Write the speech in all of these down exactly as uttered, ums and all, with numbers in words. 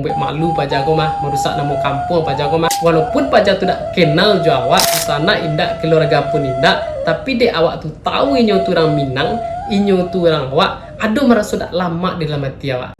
Buek malu paja ko mah, marusak namo kampuang paja ko mah. Walaupun paja tu dak kenal jo awak, sanak indak, keluarga pun indak, tapi dek awak tu tahu inyo tu urang Minang, inyo tu urang awak, ado maraso dak lamak di dalam ati awak.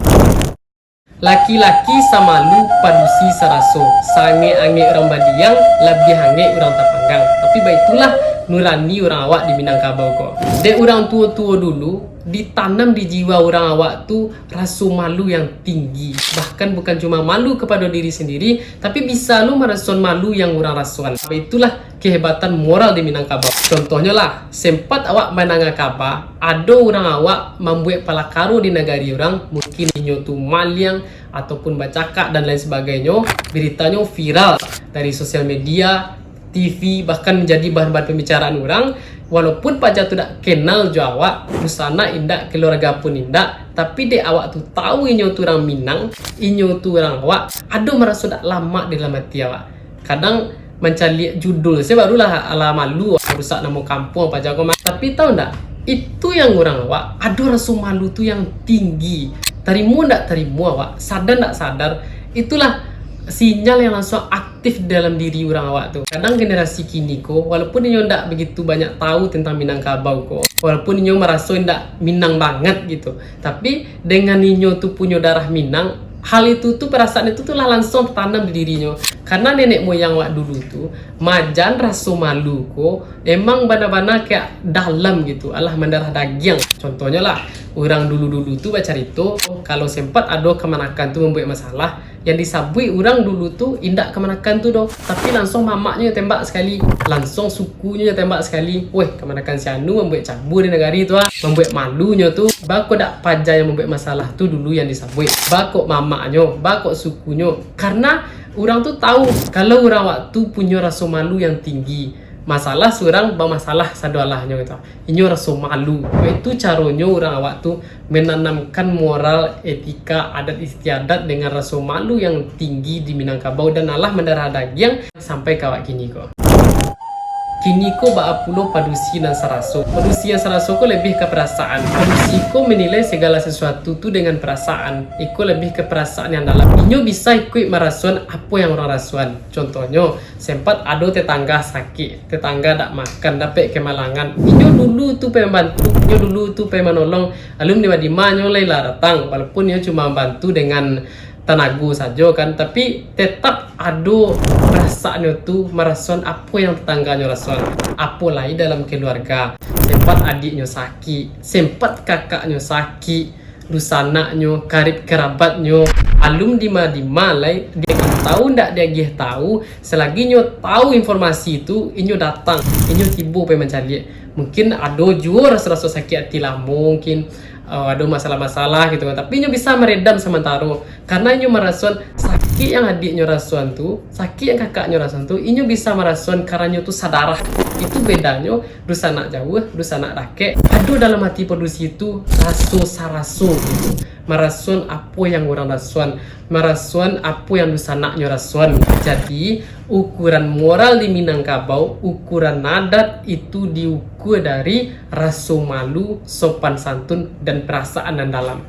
Laki-laki samalu, padusi saraso, saangek-angek urang badiang, labiah angek urang tapanggang. Tapi baitulah nurani urang awak di Minangkabau ko. Dek urang tuo-tuo dulu, ditanam di jiwa urang awak tu raso malu yang tinggi. Bahkan bukan cuma malu kepada diri sendiri, tapi bisa lo marasoan malu yang urang rasoan. Baitulah kehebatan moral di Minangkabau. Contohnyo lah, sempat awak mandanga kaba, ado urang awak mambuek palakaro di nagari urang, mungkin inyo tu maliang ataupun bacakak dan lain sebagainyo, beritanyo viral dari sosial media, T V, bahkan menjadi bahan-bahan pembicaraan urang. Walaupun paja tu dak kenal jo awak, dusanak indak, keluarga pun indak, tapi dek awak tu tahu inyo tu urang Minang, inyo tu urang awak, ado maraso dak lamak di dalam ati awak. Kadang mancaliak judul se barulah alah malu, rusak namo kampuang paja ko mah. Tapi tahu ndak, itu yang urang awak ado raso malu tu yang tinggi. Tarimo ndak tarimo awak, sadar ndak sadar, itulah sinyal yang langsung aktif dalam diri urang awak tu. Kadang generasi kini ko, walaupun inyo ndak begitu banyak tahu tentang Minangkabau ko, walaupun inyo maraso ndak Minang banget gitu, tapi dengan inyo tu punyo darah Minang, hal itu tu, perasaan itu tu lah langsung tertanam di dirinyo. Karena nenek moyang awak dulu tu, majan raso malu ko emang bana-bana kayak dalam gitu, alah mandarah dagiang. Contohnyo lah, urang dulu-dulu tu bacarito, kalau sempat ado kamanakan tu mambuek masalah, yang disabuik urang dulu tu indak kamanakan tu doh, tapi langsung mamaknyo tembak sekali, langsung sukunyo tembak sekali. Weh, kamanakan si Anu mambuek cabua di nagari tu ah, mambuek malunyo tu. Bako dak paja yang mambuek masalah tu dulu yang disabuik, bako mamaknyo, bako sukunyo. Karena urang tu tahu kalau urang awak tu punyo raso malu yang tinggi. Masalah surang, bamasalah sadoalahnyo gitu. Inyo raso malu. Itu caronyo urang awak tu menanamkan moral, etika, adat istiadat dengan raso malu yang tinggi di Minangkabau dan alah mandarah dagiang sampai ka awak kini ko. Kini ko baa pulo padusi nan saraso? Padusi yang saraso ko lebih ka perasaan. Padusi ko menilai segala sesuatu tu dengan perasaan. Iko lebih ke perasaan yang dalam. Inyo bisa ikuik marasoan apo yang urang rasoan. Contohnyo, sempat ado tetangga sakik, tetangga dak makan, dapek kemalangan. Inyo dulu tu pai mambantu, inyo dulu tu pai manolong. Alun dima-dima nyo lai lah datang, walaupun inyo cuma mambantu dengan tanago sajo kan, tapi tetap ado perasaannyo tu marasoan apo yang tetangganyo rasoan. Apo lai dalam keluarga, sempat adiknyo sakik, sempat kakaknyo sakik, dusanaknyo, karib kerabatnyo, alun dima-dima lai, diagiah tahu ndak diagiah tahu, selagi inyo tahu informasi tu, inyo datang, inyo tibo pai mancaliak. Mungkin ado juo raso-raso sakik ati lah, mungkin, uh, ado masalah-masalah gitu kan, tapi inyo bisa maredam samantaro, karena inyo marasoan sakik yang adiknyo rasoan tu, sakik yang kakaknyo rasoan tu, inyo bisa marasoan karano tu sadarah. Itu bedanyo dusanak jauah, dusanak dakek. Ado dalam ati padusi tu raso saraso gitu. Marasoan apo yang urang rasoan, marasoan apo yang dusanaknyo rasoan. Jadi, ukuran moral di Minangkabau, ukuran adat itu diukua dari raso malu, sopan santun, dan perasaan nan dalam.